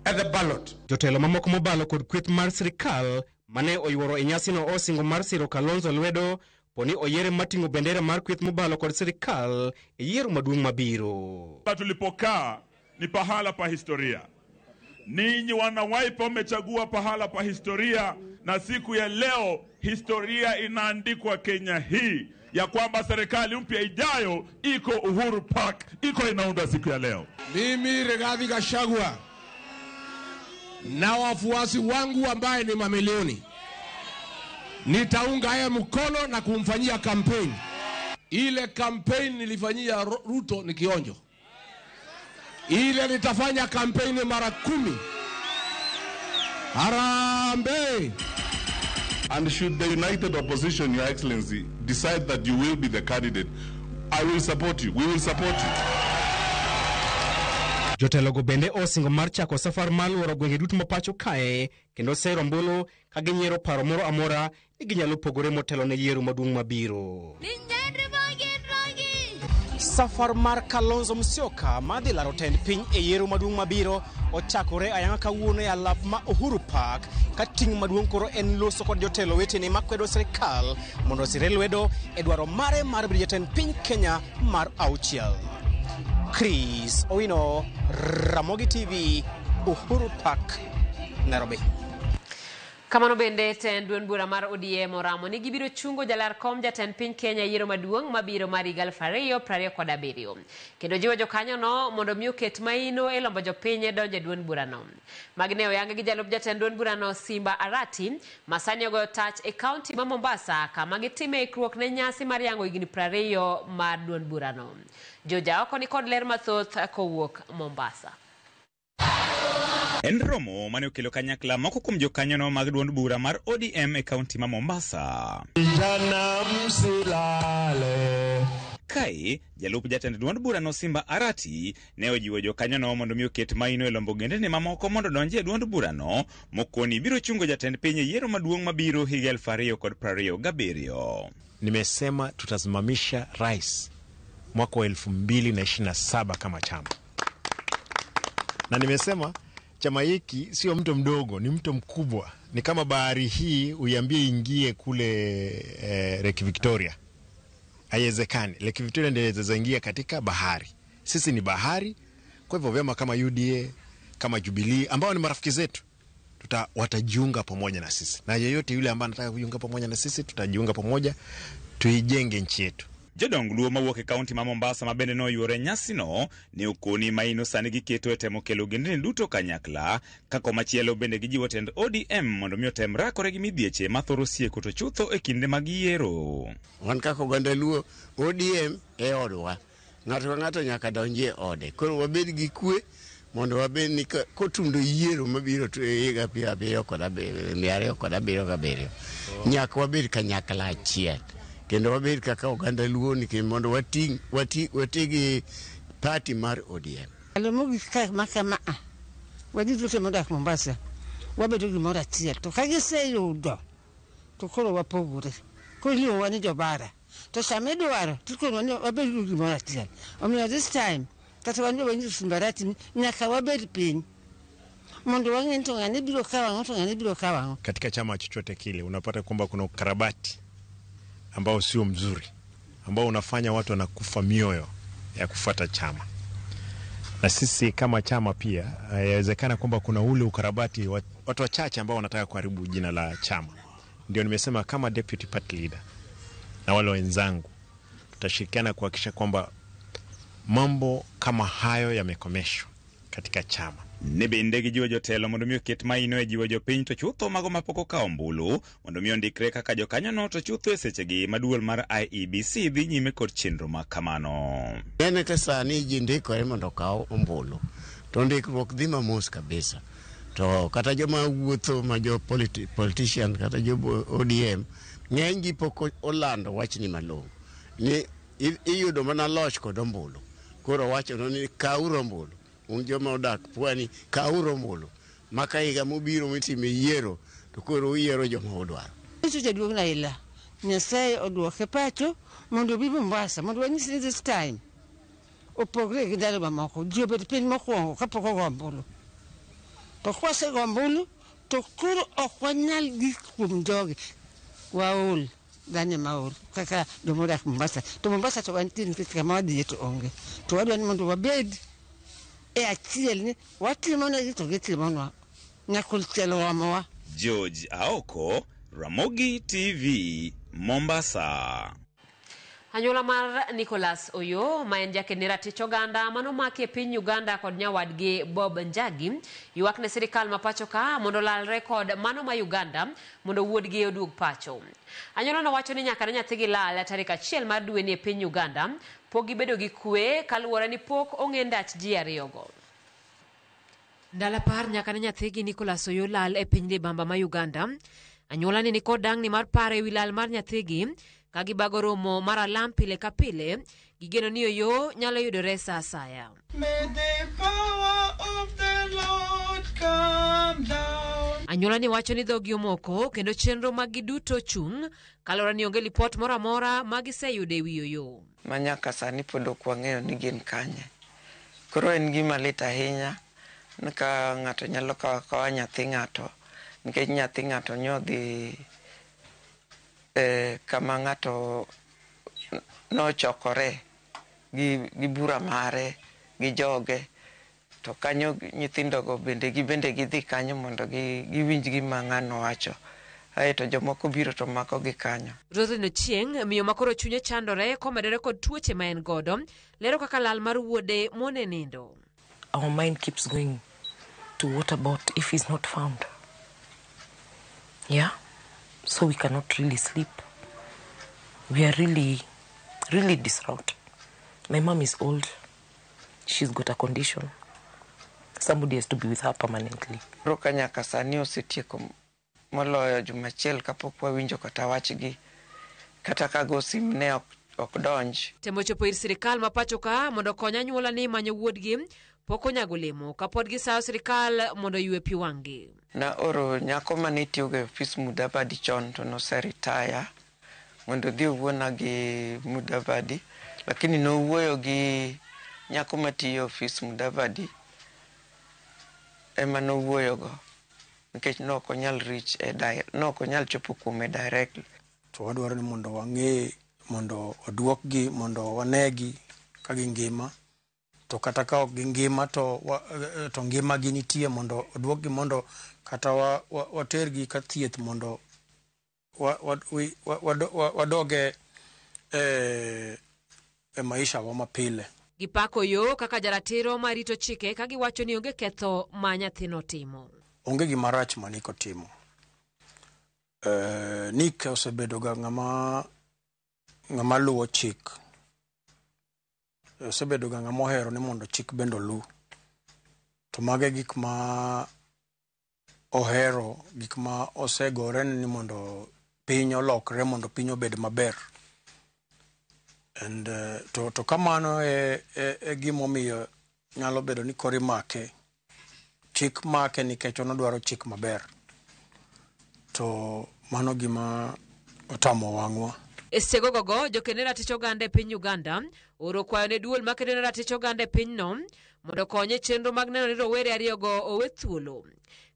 at the ballot. Jotelo mamoko mobalo kod kweth mar sirikal mane oyuoro e nyasino osingo mar siro Kalonzo lwedo poni oyiere mating'o bendera mar kweth mobalo kod sirikal e yiero maduong' mabiro. Tulipokaa ni pahala pa historia. Ninyi wana Wiper mmechagua pahala pa historia, na siku ya leo historia inaandikwa Kenya hii ya kwamba serikali mpya ijayo iko Uhuru Park, iko inaunda siku ya leo. Mimi Rigathi Gachagua na wafuasi wangu ambaye ni mamilioni, nitaunga yeye mkono na kumfanyia campaign. Ile campaign nilifanyia Ruto ni kionjo. Ile nitafanya campaign mara 10. Harambee! And should the united opposition, Your Excellency, decide that you will be the candidate, I will support you. We will support you. Jotelogo bende osingo mar chako safar mar luoro gwenge duto ma pacho kae kendo sero ombulu ka ginyiero paro moro amora ni ginyalo pogore motelo ne yiero maduong' mabiro. Safar mar Kalonzo Musyoka madhi laro tend piny e yiero maduong' mabiro ochakore ayanga kawuono e alap ma Uhuru Park ka ting' maduong' koro en loso kod jotelo wetene makwedo sirikal mondo osire lwedo e dwaro mare mar bedo jatend piny Kenya mar 6. Chris Owino, Ramogi TV, Uhuru Park, Nairobi. Kamano bende tend duond bura mar ODM oramo ni gibiro chungo jalar kom jatend piny Kenya yiero maduong' mabiro mar higa 2027 kendo jiwo jokanyono mondo mi oket maino e lombo jopiny donjo e duond burano. Magi ne oyang gi jalup jatend duond burano Simba Arati ma sani ogoyo tach e kaunti ma Mombasa kama gitime ikruok ne nyasi mar yango higni 20 mar duond burano. Joja oko ni kod ler mathoth kowuok Mombasa. En romo mane okelo kanyakla moko kuom jokanyono mag duond bura mar ODM e kaunti ma Mombasa. Vijana msilale. Kae, jalup jatend duond burano Simba Arati ne ojiwo jokanyono mondo mi oket maino e lombo gendene mamoko mondo donji e duond burano mokoni biro chungo jatend piny e yiero maduong' mabiro higa 2027. Nimesema tutasimamisha rais mwaka wa 2027 kama chama. Na nimesema chama hiki sio mto mdogo, ni mto mkubwa. Ni kama bahari hii uiambie ingie kule Lake Victoria. Haiwezekani. Lake Victoria ndio inaweza ingia katika bahari. Sisi ni bahari. Kwa hivyo vyama kama UDA, kama Jubilee ambao ni marafiki zetu, watajiunga pamoja na sisi. Na yeyote yule ambaye anataka kujiunga pamoja na sisi, tutajiunga pamoja, tuijenge nchi yetu. Jodong luo mawuok e kaunti ma Mombasa ma bende noyuore nyasino ne okoni maino sani giketo e temo kelo ogendni duto kanyakla ka komachielo bende gijiwo tend ODM mondo mi otem rakore gi midhieche mathoro sieko to chutho e kinde mag yiero. Wan kaka oganda luo, ODM e odwa. Ng'ato ka ng'ato nyaka donji e ode. Koro wabed gi kwe mondo wabed ni kotundo yiero mabiro to higa 2027 nyaka wabed kanyakla achiel. Kendo wabed kaka oganda luo nikech mondo wati gi party mar ODM. Mogik ka makama waduto te modak Mombasa wabedo gimoro achiel to ka giseyudo to koro wapogore. Koro iluongowa ni jobara to sama idwaro to ikonwa ni wabed gi gimoro achiel. Omiyo this time kata wan joma Simba Arati nyaka wabed piny mondo wang'e ni to ng'ani biro kawo ang'o to ng'ani biro kawo ang'o. Katika chama chochote kile unapata kwamba kuna ukarabati ambao sio mzuri, ambao unafanya watu wanakufa mioyo ya kufuata chama. Na sisi kama chama pia yawezekana kwamba kuna ule ukarabati watu wachache ambao wanataka kuharibu jina la chama. Ndio nimesema kama deputy party leader na wale wenzangu tutashirikiana kuhakikisha kwamba mambo kama hayo yamekomeshwa katika chama. Ne bende gijiwo jotelo mondo mi oket maino e jiwo jopiny to chutho mago mapok okawo ombulu mondo mi ondikre kaka jokanyono to chutho e sechegi ma duol mar IEBC dhi nyime kod chenro ma kamano. Nene ka sani ji ndikore mondo okaw ombulu to ndikruok dhi mamos kabisa. To kata joma wuotho ma jo politician kata jo ODM ng'eny gi pok olando wachni malong'o ni iyudo mana loch kod ombulu. Koro wachono ni kawuru ombulu, un joma odak pwani kawuru ombulu, maka higa mobiro mitime yiero to koro uyiero joma udwaro. Nyiso jaduong' Raila, Nyasaye oduoke pacho mondo obi Mombasa mondo wanyis ni this time opogre gi ndalo mamoko. Ji obed piny mokwongo kapok ogo ombulu. To kwasego ombulu to koro ok wanyal gik kuom jogi. Waol, dhano ema ol kaka joma odak Mombasa. To Mombasa to wantie nikech kama wadhiye to onge. To wadwa ni mondo wabed e achiel ni watimo negi to gitimonwa. Nyakul chiel oromowa. George Aoko, Ramogi TV, Mombasa. Anyuola mar Nicholas Oyo ma en jaked ne ratich oganda manomaki e piny Uganda kod nyawadgi Bob Njagi ywak ne sirikal ma pacho ka mondo olalre kod mano ma Uganda mondo wuodgi oduog pacho. Anyuola no wacho ni nyaka ne nyathigi lal tarik 1 mar dweni e piny Uganda pok gibedo gi kwe kaluwore ni pok ong'e ndach ji ariyogo. Ndalo 10 nyaka ne nyathigi Nicholas Oyo lal e piny libamba ma Uganda. Anyuola ni nikod dang'ni mar paro ewi lal mar nyathigi ka gibago romo mar alam pile ka pile gigeno ni Oyo nyalo yudore sa asaya. May the power of the Lord come down. Anyuola ni wacho ni dhogi omoko kendo chenro mag gi duto chung' kaluwore ni onge lipot moro amora ma giseyudo ewi Oyo. Ma nyaka sani pod ok wang'eyo ni gin kanye. Koro en gima lit ahinya ni ka ng'ato nyalo kawo akawa nyathi ng'ato nikech nyathi ng'ato nyodhi kama ng'ato nochokore gi bura mare gi joge to kanyo nyithindogo bende gibende gidhi kanyo mondo giwinj gima ng'ano wacho. Aeto jomoko biro to makogi kanyo. Roselyn Ochieng', miyo ma koro chunye chandore komedore kod tuoche ma en godo, lero kaka lal mar wuode mone nindo. Our mind keeps going to what about if he's not found? Yeah? So we cannot really sleep. We are really, really distraught. My mom is old. She's got a condition. Somebody has to be with her permanently. Koro ka nyaka sani osetieko moloyo juma achiel kapok wawinjo kata wachgi kata ka go sim ne ok donj. Temo chopo ir sirikal ma pacho ka mondo okony anyuola ni manyo wuodgi pok onyago olemo kapod gisayo sirikal mondo oywe pi wang'gi. Naoro nyako mane tiyoga e ofis Mudavadi chon to noseritaya mondo odhi owuona gi Mudavadi, lakini nowuoyo gi nyako matiyo e ofis Mudavadi ema nowuoyogo nikech nok onyal reach e nok onyal chopo kuome directly. To wadwaro ni mondo wang'e mondo oduokgi mondo wanegi ka gingima to kata ka ok gingima to, to ngimagi nitie mondo oduokgi mondo kata watergi ka thieth mondo wadoge e maisha wa mapile. Gipako yo kaka jaratiro marito chike ka giwacho ni onge ketho ma nyathino timo. Onge gima rach ma Nick otimo. Nick osebedo ga ng'ama luwo chik. Osebedo ga ng'ama ohero ni mondo chik bende olu. To mago e gik ma ohero, gik ma osegore ni mondo piny olokre mondo piny obed maber. And to kamano e gimomiyo nyalo bedo ni koro imake. Chik make nikech en odwaro chik maber. To mano gima otamo wang'wa. E sechegogo, joked ne ratich oganda e piny Uganda oro kwayo ne duol makedo ne ratich oganda e pinyno mondo okony e chenro mag neno ni rowere ariyogo owe thuolo.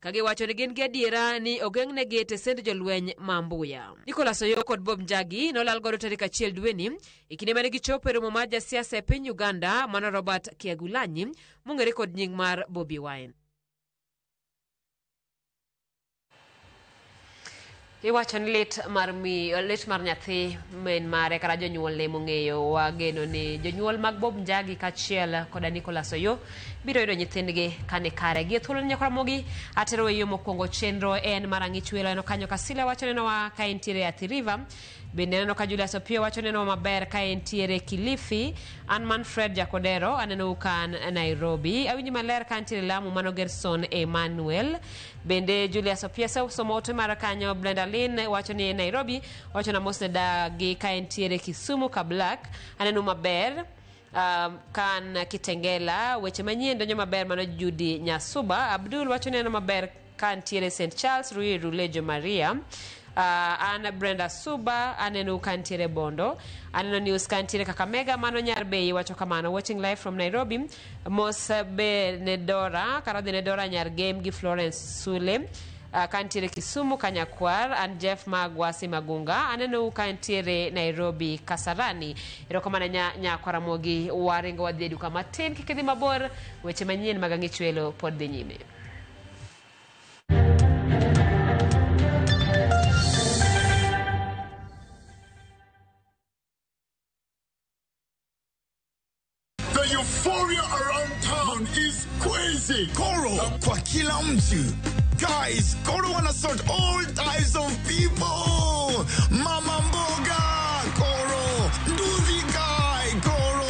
Ka giwacho ni gin gi adiera ni ogeng'negi e tesend jolweny ma Mbuya. Nicholas Oyo kod Bob Njagi nolal godo tarik 1 dweni e kinde mane gichopo e romo mar jasiasa e piny Uganda mano Robert Kyagulanyi mong'ere kod nying mar Bobi Wine. Iwacho ni lit mar mi lit mar nyathi min mare kata jonyuolne mong'eyo. Wageno ni jonyuol mag Bob Njagi kaachiel koda Nicholas Oyoo biro yudo nyithindgi kani kare. Gi e thuolo ni nyakwaramogi atero e yo mokwongo chenro en mar ang'ich welo en kanyo Kasila wacho nenowa ka entiere Athi River. Bende aneno ka Julius Opiyo wacho nenowa maber ka entiere Kilifi. An Manfred Jakodero aneno ka an Nairobi. Awinji maler ka antiere Lamu mano Gerson Emmanuel. Bende Julius Opiyo somo ote mara kanyo. Brenda Lynn wacho ni Nairobi wacho na mos ne dagi ka entiere Kisumu ka Black. Aneno maber. Kan Kitengela weche manyien donjo maber mano Judy Nyasuba. Abdul wacho neno maber ka ntiere St Charles Ruiru Lejo Maria. An Brenda Suba aneno ka ntiere Bondo. Aneno news ka ntiere Kakamega mano Nyar Bei wacho kamano. Watching live from Nairobi. Mos be ne Dora kata dhi ne Dora Nyar Game gi Florence Sule. Ka ntiere Kisumu Kanyakwar. An Jeff Magwasi Magunga aneno ka ntiere Nairobi Kasarani. Erokamano nyakwaramogi waringo wadhi e duka matin kik idhi mabor. Weche manyien mag ang'ich welo pod dhi nyime. The euphoria around town is crazy. Koro kwa kila mtu. Guys, Koro wanna sort all types of people. Mama mboga, Koro. Nduthi guy, Koro.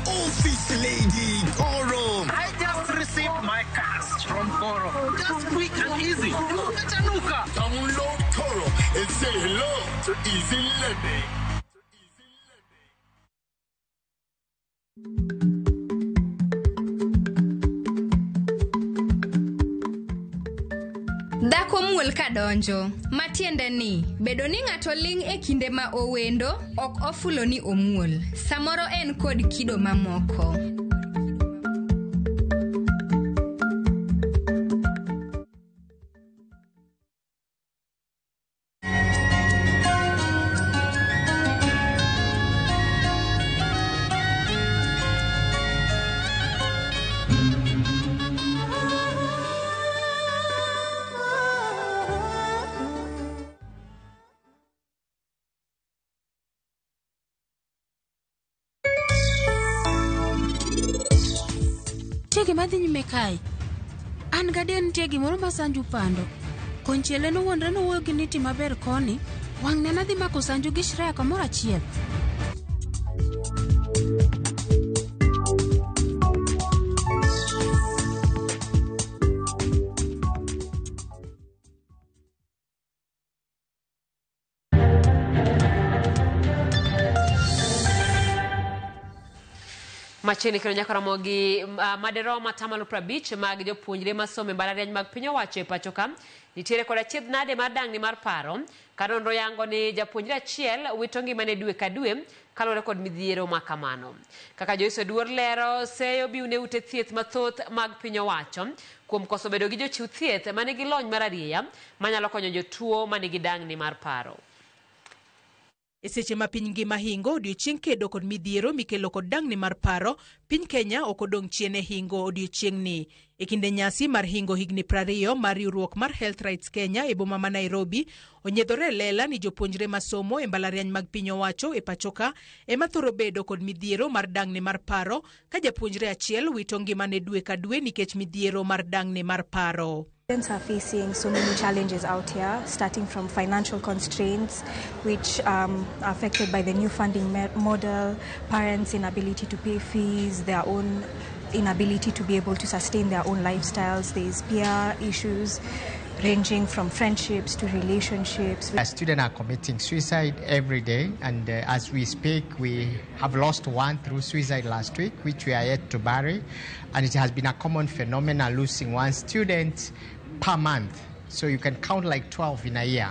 Office lady, Koro. I just received my cash from Koro. Just quick and easy. Umechanuka. Download Koro and say hello to easy lending. Dhako muol kadonjo, matiende ni bedo ni ng'ato ling' e kinde ma owendo ok ofulo ni omuol. Samoro en kod kido mamoko. Nitie gima dhi nyime kae. An gadier nitie gimoro ma Sanju pando. Konchiel en owuondre nowuoyo gi Niti maber koni, wang'ne ne dhi mako Sanju gi Shreya kamoro achiel. Machiegni kendo nyaka romo gi maderom atamalo 50 mag jopuonjre masomo e mbalariany mag piny owacho e pacho ka nitiere kod achiedh nade mar dang'ni mar paro ka nonro yango ni japuonjre achiel wito ngimane dwe ka dwe kaluwore kod midhiero ma kamano. Kaka Joyce Oduor lero, seyo biune ute thieth mathoth mag piny owacho kuom koso bedo gi jochiw thieth manigi lony mar arieya manyalo konyo jotuo manigi dang'ni mar paro. E seche ma piny ngima hingo odiochieng' kedo kod midhiero mikelo kod dang'ni mar paro, piny Kenya ok odong' chien e hingo odiochieng'ni. E kinde nyasi mar hingo higni 20 mar riwruok mar Health Rights Kenya e boma ma Nairobi, onyiedhore e lela ni jopuonjre masomo e mbalariany mag piny owacho e pachoka ema thoro bedo kod midhiero mar dang'ni mar paro, ka japuonjre achiel wito ngimane dwe ka dwe nikech midhiero mar dang'ni mar paro. Students are facing so many challenges out here, starting from financial constraints, which are affected by the new funding model, parents' inability to pay fees, their own inability to be able to sustain their own lifestyles. There's peer issues ranging from friendships to relationships. Students are committing suicide every day, and as we speak, we have lost one through suicide last week, which we are yet to bury, and it has been a common phenomenon, losing one student per month. So you can count like 12 in a year.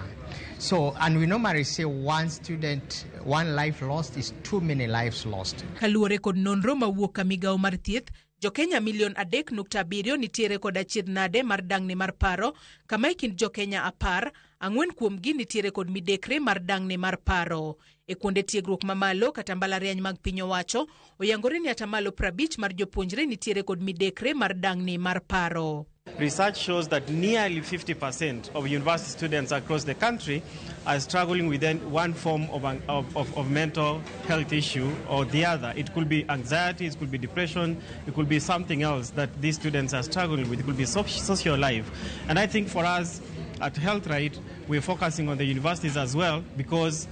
So, and we normally say one student, one life lost is too many lives lost. Kaluwore kod nonro mawuok ka migawo mar thieth, Jo-Kenya milion 3.7 nitiere kod achiedh nade mar dang'ni mar paro, kama e kind Jo-Kenya 10, 4 kuomgi nitiere kod midekre mar dang'ni mar paro. E kuonde tiegruok mamalo kata mbalariany mag piny owacho, oyangore ni atamalo 50 mar jopuonjre nitiere kod midekre mar dang'ni mar paro. Research shows that nearly 50% of university students across the country are struggling with one form of mental health issue or the other. It could be anxiety, it could be depression, it could be something else that these students are struggling with. It could be social life. And I think for us at HealthRight, we're focusing on the universities as well, because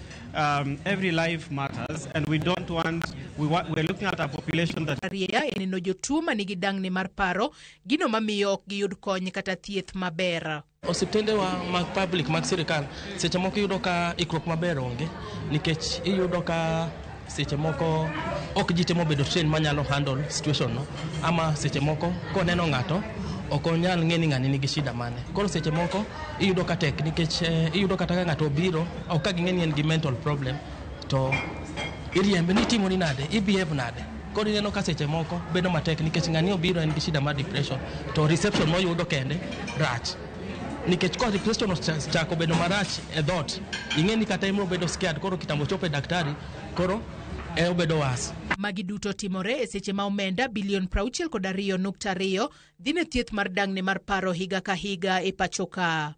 every life matters, and we don't want, we're looking at a population that... Arieya e neno jotuo manigi dangni mar paro, gino mamiyo ok giyud kony kata thieth maber. Osiptende wa mag public mag sirikal seche moko iyudo ka ikruok maber onge, nikech iyudo ka seche moko ok ji temo bedo trained manyalo handle situation no, ama seche moko koneno ng'ato ok onyal ng'e ni ng'ani nigi shida mane. Koro seche moko iyudo ka tek nikech iyudo kata ka ng'ato obiro ok ka ging'e ni en gi mental problem to iriembe ni itimoni nade, i behave nade. Koro ineno ka seche moko bedo matek nikech ng'ani obiro en gi shida mar depression to reception moyudo kende rach. Nikech ka reception ochako bedo marach e dhot, ing'e ni kata in obedo scared, koro kitambo chopo e daktari, koro e obedo was. Magi duto timore e seche ma omenda bilion 62.2 dhi ne thieth mar dangni mar paro higa ka higa e pacho ka.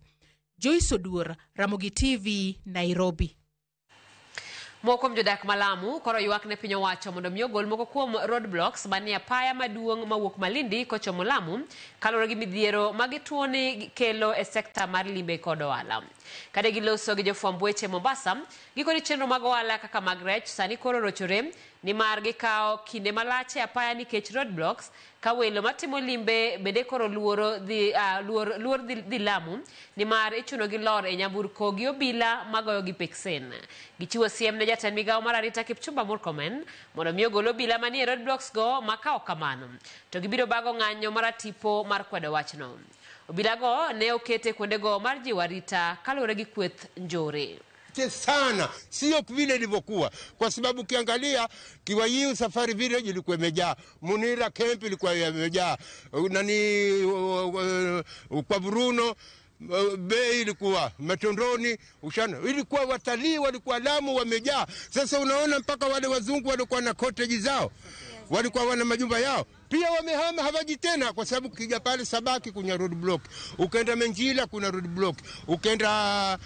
Joyce Oduor, Ramogi TV, Nairobi. Moko kuom jodak ma Lamu koro ywak ne piny owacho mondo mi ogol moko kuom roadblocks manie apaya maduong' mawuok Malindi kochomo Lamu kaluwore gi midhiero ma gituoni kelo e sekta mar limbe kod ohala. Kane giloso gi jofwamb weche Mombasa, gikoni chenro mag ohala kaka mag rech sani koro rochore nimar gikawo kinde malach e apaya nikech roadblocks ka welo matimo limbe bende koro luoro dhi luor dhi Lamu nimar ichuno gi lor e nyamburko gi obila magoyo gi peksen. Gichiwo siem ne jatend migawo mar arita Kipchumba Murkomen mondo mi ogol obila manie roadblocks go ma ka ok kamano to gibiro bago ng'anyo mar tipo mar kwedo wachno. Obilago ne okete kuondego mar jiwo arita kaluwore gi kweth njore. Sana sio vile ilivyokuwa, kwa sababu ukiangalia Kiwayu Safari Village ilikuwa imejaa, Munira Camp ilikuwa imejaa, nani kwa Bruno Bei ilikuwa Matondoni, Ushana ilikuwa, watalii walikuwa Lamu wamejaa. Sasa unaona mpaka wale wazungu walikuwa na cottage zao, walikuwa wana majumba yao pia wamehama, hawaji tena, kwa sababu ukija pale Sabaki kuna road block, ukaenda Menjila kuna road block, ukaenda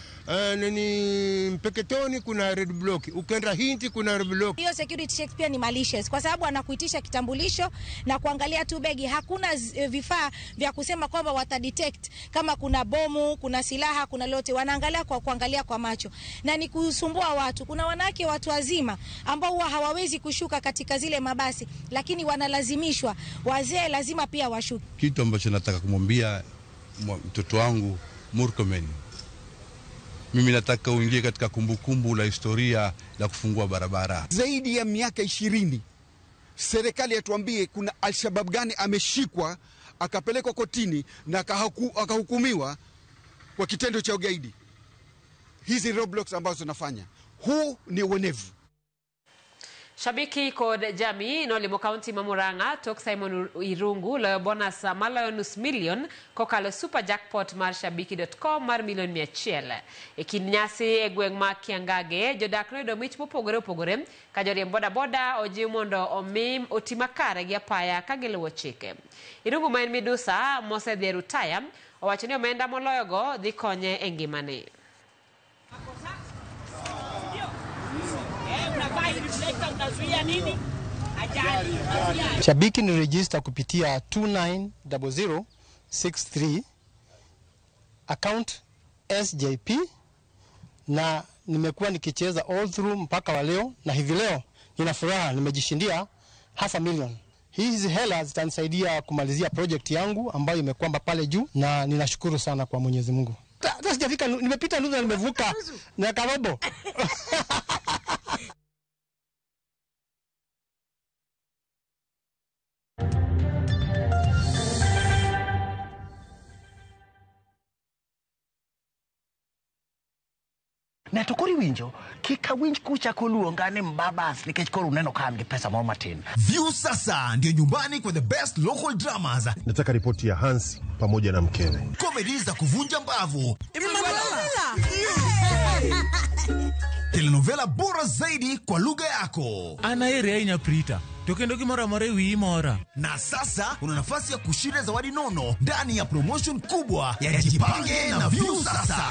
nini Mpeketoni kuna road block, ukaenda Hindi kuna road block. Hiyo security check pia ni malicious kwa sababu anakuitisha kitambulisho na kuangalia tu begi. Hakuna vifaa vya kusema kwamba watadetect kama kuna bomu, kuna silaha, kuna lote. Wanaangalia kwa kuangalia kwa macho na ni kusumbua watu. Kuna wanawake watu wazima ambao huwa hawawezi kushuka katika zile mabasi, lakini wanalazimishwa. Wazee lazima pia washuke. Kitu ambacho nataka kumwambia mtoto wangu Murkomen, mimi nataka uingie katika kumbukumbu la historia la kufungua barabara. Zaidi ya miaka 20 serikali yatuambie kuna Al-Shabaab gani ameshikwa akapelekwa kotini na akahukumiwa kwa kitendo cha ugaidi. Hizi roadblocks ambazo tunafanya, huu ni uonevu. Shabiki kod jamii nolimo kaunti ma Murang'a tok Simon Irungu loyo bonus maloyo nus milion kokalo super jackpot mar shabiki.com mar milion 100. E kind nyasi e gweng' ma Kiangage, jodak noyudo mich mopogore opogore ka joriemb bodaboda ojiw mondo omi oti makare gi apaya ka giluwo chike. Irungu ma en midusa mosedhi e rutaya owacho ni omenda moloyogo dhi konye e ngimane. Shabiki ni register kupitia 290063 account SJP, na nimekuwa nikicheza all through mpaka wa leo, na hivi leo nina furaha nimejishindia 500,000. Hizi hela zitanisaidia kumalizia project yangu ambayo imekwamba pale juu, na ninashukuru sana kwa Mwenyezi Mungu. Hata sijafika, nimepita nusu na nimevuka na karobo. Ne to koro iwinjo kik awinj kuchako luonga ni mbabas nikech koro uneno ka an gi pesa moro matin. View sasa ndio nyumbani kwa the best local dramas. Nataka ripoti ya Hans pamoja na mkewe. Comedy za kuvunja mbavu. Telenovela bora zaidi kwa lugha yako. An ahere ahinya Prita. To kendo gimoro amora e wiyi mora. Na sasa una nafasi ya kushinda zawadi nono ndani ya promotion kubwa ya Jipange na Viusasa.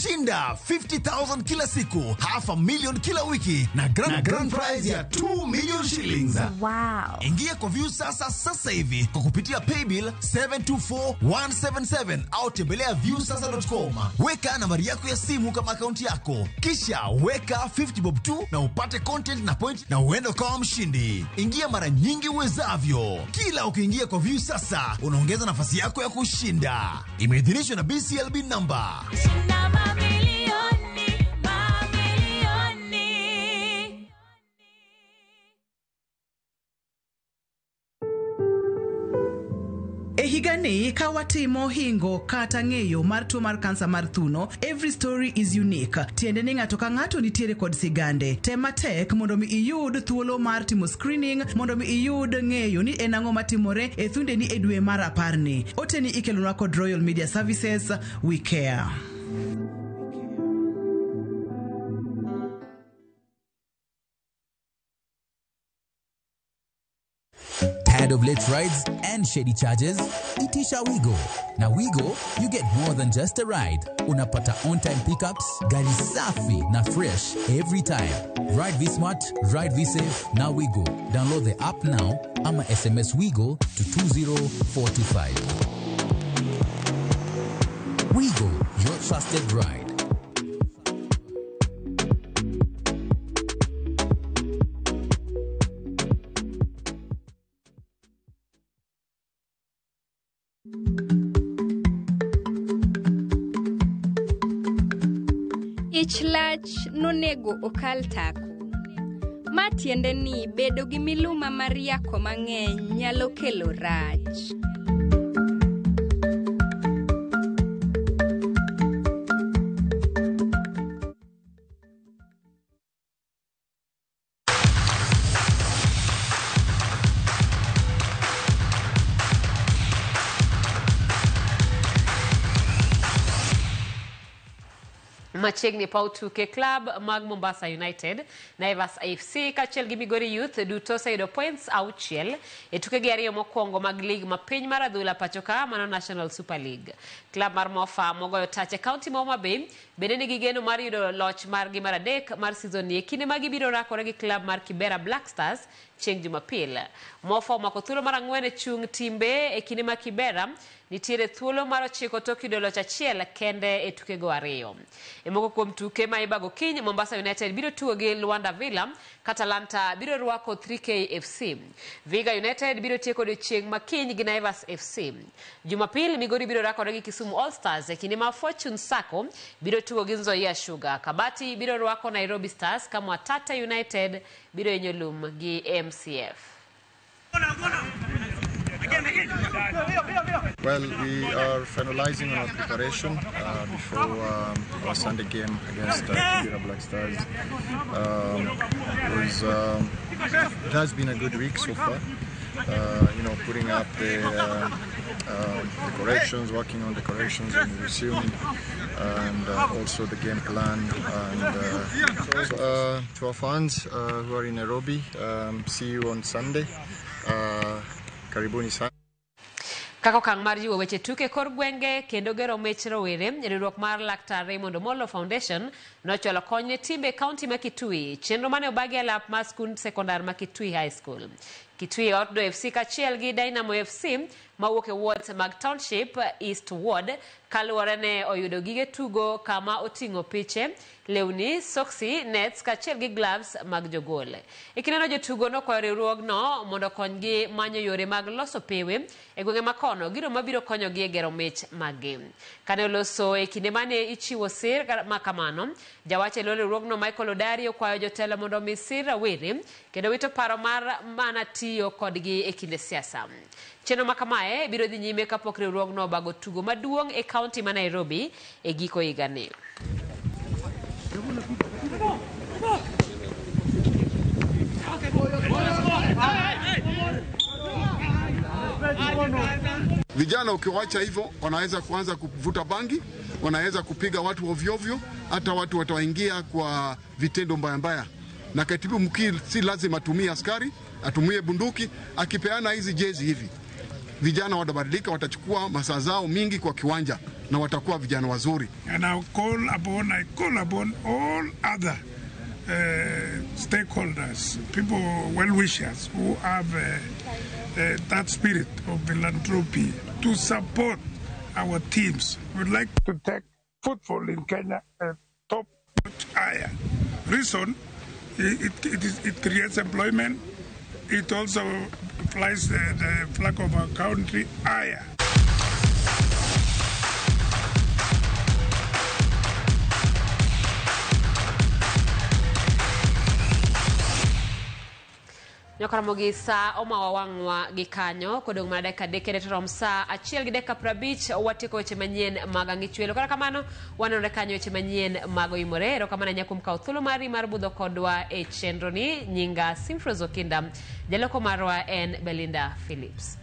Shinda 50,000 kila siku, 500,000 kila wiki na grand prize ya 2 million shillings. Wow. Ingia kwa Viusasa sasa hivi kwa kupitia paybill 724177 au tembelea viusasa.com. Weka nambari yako ya simu kama akaunti yako, kisha weka 50 bob tu na upate content na point na uende ukawa mshindi. Ingia mara nyingi uwezavyo. Kila ukiingia kwa Viusasa unaongeza nafasi yako ya kushinda. Imeidhinishwa na BCLB number. Mamilioni, mamilioni. E higani ka watimo hingo kata ng'eyo mar tuo mar kansa mar thuno, every story is unique. Tiende ni ng'ato ka ng'ato nitiere kod sigande. Tem matek mondo mi iyud thuolo mar timo screening, mondo mi iyud ng'eyo ni en ang'o matimore e thundeni e dwe mar aparni. Oteni ikelonwa kod Royal Media Services, we care. Tired of late rides and shady charges? Itisha Wigo. Na Wigo, you get more than just a ride. Unapata on-time pickups, gari safi na fresh every time. Ride V-Smart, ride V-Safe, na Wigo. Download the app now ama SMS Wigo to 20425. Wigo, your trusted ride. Ich lach nonego okal tako. Ma tiende ni bedo gi miluma mar yako mang'eny nyalo kelo rach. Machiegni paw tuke club mag Mombasa United, Naivas AFC kaachiel gi Migori Youth duto oseyudo points 6 e tukegi 2 mokwongo mag lig ma piny mar adhula pacho ka mano National Super League. Club mar Mofa mogoyo tach e kaunti ma Homa Bay bende nigi geno mar yudo loch margi mar 3 mar season ni e kinde ma gibiro rakore gi club mar Kibera Black Stars chieng' Jumapil. Mofa omako thuolo mar 4 e chung' timbe e kinde ma Kibera nitiere thuolo mar 9 tok yudo loch 1 kende e tukego 2. E moko kuom tuke ma ibago kiny, Mombasa United biro tugo gi Luanda Villa, Katalanta biro rwako 3K FC. Viga United biro tieko odiechieng' ma kiny gi Naivas FC. Jumapil, Migori biro rakore gi Kisumu All Stars e kinde ma Fortune Sacco biro tugo gi Nzoia Sugar. Kabati biro rwako Nairobi Stars ka Mwatate United biro hinyo lum gi MCF. Well, we are finalizing on our preparation before our Sunday game against Kibera Black Stars. It has been a good week so far. Putting up the corrections, working on the corrections and resuming, and also the game plan. And to our fans who are in Nairobi, see you on Sunday. Karibuni sana. Kaka okang' mar jiwo weche tuke kor gwenge kendo gero mich rowere, riwruok mar Laktar Raymond Omolo Foundation nochwalo kony ne timbe e kaunti ma Kitui. Chenro mane obagi e lap mar skund sekondar ma Kitui High School. Kitui Outdoor FC kaachiel gi Dynamo FC mawuok e wards mag Township East Ward kaluwore ne oyudo gige tugo kama oting'o piche, lewni, soksi, nets kaachiel gi gloves mag jogol. E kindeno jotugo nokwayo riwruogno mondo okonygi manyo yore mag loso pewe e gwenge makono, gino mabiro konyogi e gero mich maggi. Kane oloso e kinde mane ichiwo sir ma kamano, jawach e lo riwruogno Michael Odari okwayo jotelo mondo omi sir rawere kendo wito paro mar mana tiyo kodgi e kinde siasa. Chenro ma kamae biro dhi nyime kapok riwruogno obago tugo maduong' e kaunti ma Nairobi e giko higani. Vijana ukiwacha hivyo wanaweza kuanza kuvuta bangi, Wanaweza kupiga watu ovyo ovyo, hata watu wataingia kwa vitendo mbaya mbaya. Na katibu mkuu si lazima atumie askari, atumie bunduki. Akipeana hizi jezi hivi, vijana watabadilika, watachukua masaa zao mingi kwa kiwanja na watakuwa vijana wazuri. And I call upon all other stakeholders, people, well-wishers who have that spirit of philanthropy to support our teams. We'd like to take football in Kenya a top notch higher. Reason, it creates employment. It also flies the flag of our country higher. Nyakaramogi sa omawa wang'wa gi kanyo kodong' mana dakika 3 kende to rom sa 1:50. Watieko weche manyien mag ang'ichwelo. Kata kamano, wanenore kanyo weche manyien mag oimore. Erokamano ahinya kuom kawo thuolo mari mar budho kodwa e chenro ni. Nyinga Simfros Okinda, jaloko marwa en Belinda Phillips.